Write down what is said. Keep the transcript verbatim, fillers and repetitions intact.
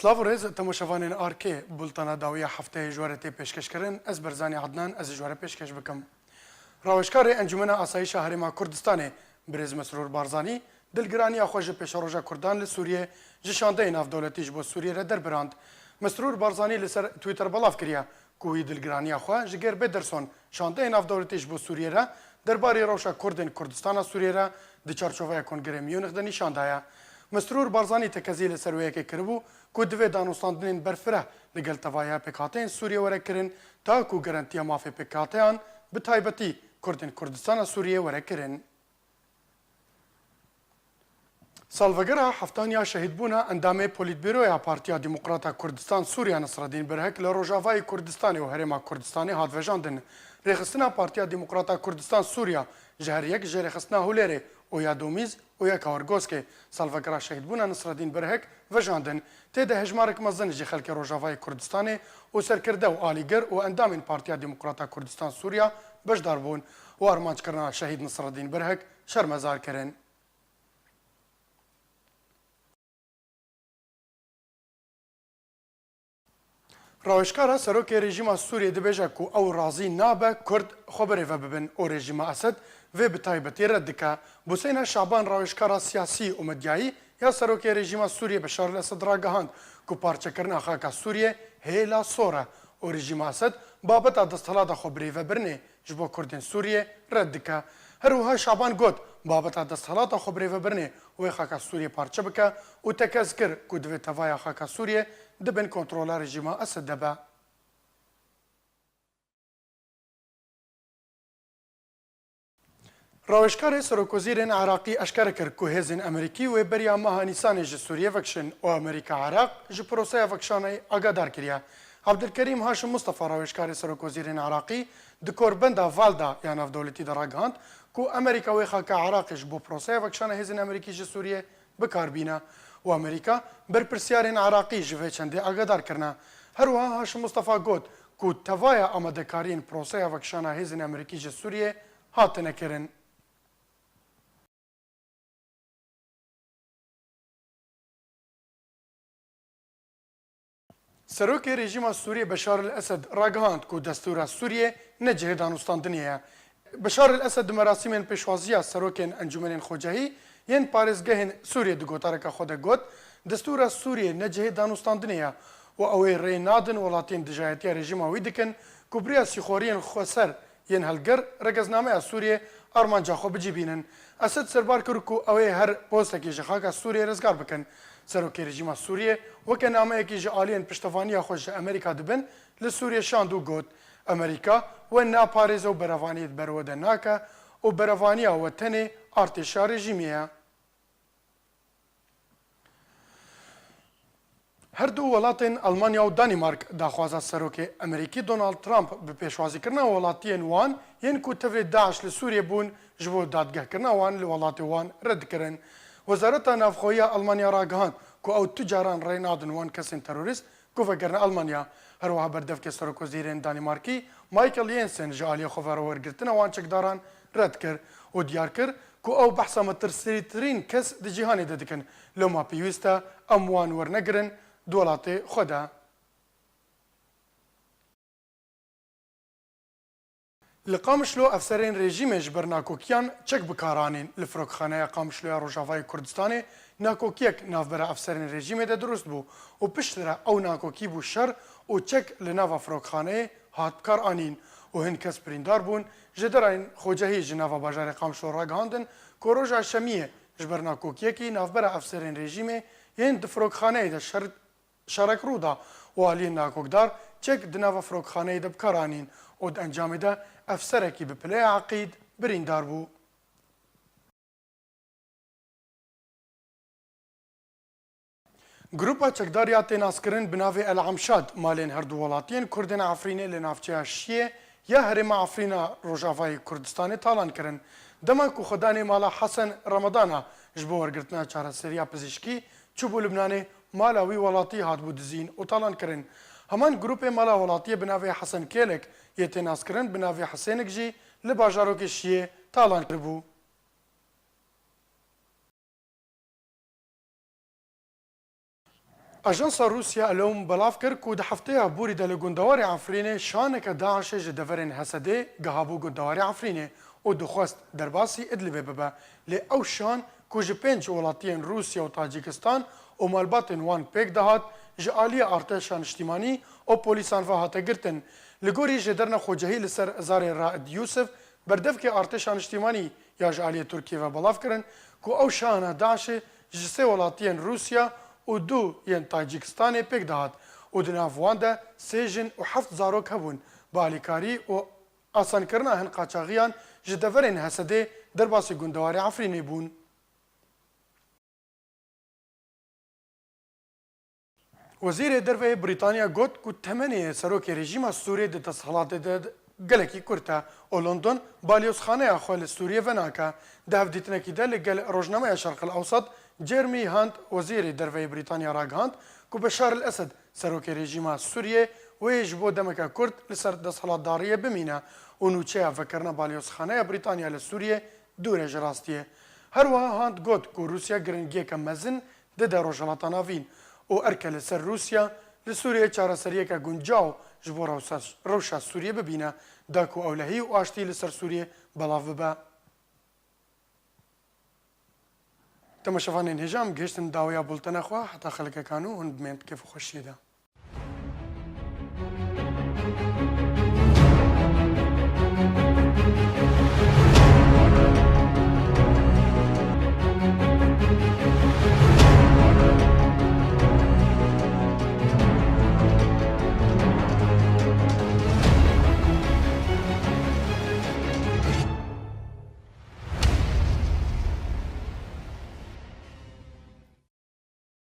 Silav û rêz, temaşevanên Arkê, bultena dawî ya hefteyê ji we re tê pêşkêşkirin. Ez Berzanî Adnan, ez ji we re pêşkêş bikim. Rawêjkarê Encûmena Asayîşa Herêma Kurdistanê, birêz Mesrûr Barzanî, dilgiraniya xwe ji pêşeroja Kurdan li Sûriyê ji şandeyê navdewletî ji bo Sûriyê re derbirand. Mesrûr Barzanî li ser Twitter belav kiriye ku wî dilgiraniya xwe ji gêr Pederson, şandeyê navdewletî ji bo Sûriyê re derbarê rewşa Kurdên Kurdistana Sûriyê re di çarçoveya Kongrê Munîx de nîşan daye. Mesrûr Barzanî tekezî li ser wê yekê kiribû ku divê danûstandinên berfireh li gel tevahiya pêkhateyên Sûriyê were kirin, ta ku garantiya mafê pêkhateyan, bi taybetî Kurdên Kurdistana Sûriyê, were kirin. Salvegera heftan ya şehîdbûna endamê Polîtbîroya Partiya Demokrata Kurdistan Sûriya Nisredîn Birhek li Rojavayê Kurdistanê û Herêma Kurdistanê hat vejandin. Rêxistina Partiya Demokrata Kurdistan Sûriya ji her yek jê rêxistina Hewlêrê, Oya Domîz û yeka Orgoskê, salvegera şehîdbûna Nisredîn Birhek vejandin. Tê de hejmarek mezin ji xelkê Rojavayê Kurdistanê û serkirde û alîgir û endamên Partiya Demokrata Kurdistan Sûriya beşdar bûn û armanckirina şehîd Nisredîn Birhek şermezar kirin. Rawêjkara serokê rejîma Sûriyê dibêje ku ew razî nabe Kurd xwe birêve bibin û rejîma Esed vê bi taybetî red dike. Buseyna Şaban, rawêjkara siyasî û medyayî ya serokê rejîma Sûriyê Beşar el Esed, ragihand ku parçekirina xaka Sûriyê hêla sor e û rejîma Esed babeta desthilata xwe birêvebirinê ji bo Kurdên Sûriyê red dike. Her wiha Şaban got, babeta desthilata xwe birêvebirinê wê xaka Sûriyê parçe bike û tekez kir ku divê tevaya xaka Sûriyê di bin kontrola rejîma Esed de be. Rawêjkarê serokwezîrên Iraqî eşkere kir ku hêzên Amerîkî wê beriya meha Nîsanê ji Sûriyê vekişin û Amerîka Iraq ji proseya vekişanê agadar kiriye. Abdulkerîm Haşim Mustafa, rawêjkarê serokwezîrên Iraqî, di korbenda Valda ya navdewletî de ragihand ku Amerîka wê xaka Iraqê ji bo proseya vekişana hêzên Amerîkî ji Sûriyê bi kar bîne û Amerîka berpirsiyarên Iraqî ji vê çendê agadar kirine. Her wiha Haşim Mustafa got ku tevaya amadekariyên proseya vekişana hêzên Amerîkî ji Sûriyê hatine kirin. Serokê rejîma Sûriyê Beşar el Esed ragihand ku destûra Sûriyê ne cihê danûstandinê ye. Beşar el Esed di merasîmên pêşwaziya serokên encûmenên xwecehî yên parêzgehên Sûriyê di gotareka xwe de got, destûra Sûriyê ne cihê danûstandinê ye û ew ê rê nadin welatiyên dijayetiya rejîma wî dikin ku bi riya sîxoriyên xweser yên hilgir regeznameya Sûriyê armanca xwe bi cî bînin. Esed serbar kir ku ew ê her postekê ji xaka Sûriyê rizgar bikin. Serokê rejîma Sûriyê weke nameyekî ji aliyên piştevaniya xwe ji Amerîka dibin li Sûriyê şand û got, Amerîka we naparêze û berevaniyê di ber we de nake û berevaniya we tenê artêşa rejîmê ye. Her du welatên Almanya û Danîmark daxwaza serokê Amerîkî Donald Trump bi pêşwazîkirina welatiyên wan yên ku tevlî DAIŞ li Sûriyê bûn, ji bo dadgehkirina wan li welatê wan red kirin. Wezareta Navxweyiya Almanya ragihand ku ew tu caran rê nadin wan kesên terorîst ku vegerine Almanya. Her wiha berdevkê serokwezîrên Danîmarkî Michael Jensen ji aliyê xwe ve rawergirtina wan çekdaran red kir û diyar kir ku ew behsa metirsîtirîn kes di cîhanê de dikin. Loma pêwîst e em wan wernegirin di welatê xwe de. Li Qamişlo efserên rejîmê ji ber nakokiyan çek bi kar anîn. Li Firokxaneya Qamişlo ya Rojavayê Kurdistanê nakokiyek navbera efserên rejîmê de dirust bû û piştre ew nakokî bû şer û çek li nava firokxaneyê hat bi kar anîn û hin kes birîndar bûn. Jêderayên xwecehî ji nava bajarê Qamişlo ragihandin ku roja Şemiyê ji ber nakokiyekî navbera efserên rejîmê yên di firokxaneyê de şer şerek rû da û aliyên nakokdar çek di nava firokxaneyê de bi kar anîn û di encamê de efserekî bi pileya eqîd birîndar bû. Grupa çekdar ya tênaskirin bi navê El Amşad malên her du welatiyên Kurdên Efrînê li navçeya Şiyê ya herêma Efrîna Rojavayê Kurdistanê talan kirin. Dema ku xwedanê mala Hesen Ramadana ji bo wergirtina çareseriya pizîşkî çûbû Lubnanê, mala wî welatî hatibû dizîn û talankirin. Heman grûpê mala welatiyê bi navê Hesen Kêlek yê tênaskirin bi navê Hisênik jî li bajarokê Şiyê talan kiribû. Ajansa Rûsya Elewm belav kir ku di hefteya borî de li gundewarê Efrînê şaneke DAIŞê ji deverên Hesedê gihabû gundewarê Efrînê û dixwest derbasî Idlibê bibe. Lê ew şan ku ji pênc welatiyên Rûsya û Tacîkistan û malbatên wan pêk dihat, ji aliyê artêşa niştîmanî û polîsan ve hate girtin. Li gorî jêderna xwecehî li ser zarê Raid Yûsif, berdevkê artêşa niştîmanî ya ji aliyê Tirkiyê ve belav kirin ku ew şahana DAIŞê ji sê welatiyên Rûsya û du yên Tacîkistanê pêk dihat û di nav wan de sê jin û heft zarok hebûn. Bi alîkarî û asankirina hin qaçaxiyan ji deverên Hesedê derbasî gundewarê Efrînê bûn. Wezîrê Derve yê Brîtanya got ku temenê serokê rejîma Sûriyê di desthilatê de gelekî kurt e û London balyozxaneya xwe li Sûriyê venake. Di hevdîtinekî de li gel rojnameya Şerq el Ewsat, Jeremy Hunt, wezîrê derve yê Brîtanya ragihand ku Beşar el Esed, serokê rejîma Sûriyê, wê ji bo demeke kurt li ser desthilatdariyê bimîne û nûçeya vekirina balyozxaneya Brîtanya li Sûriyê dûr e ji rastiyê. Her wiha Hunt got ku Rûsya giringiyeke mezin dide Rojhilata Navîn û erke li ser Rûsya li Sûriyê çareseriyeke guncaw ji bo rewsa-, rewşa Sûriyê bibîne, da ku ewlehî û aştî li ser Sûriyê belav bibe. Temaşevanên hêja, em gihiştin dawiya bultena xwe, heta xelkeka nû hûn bimên di kêf û xweşiyê de.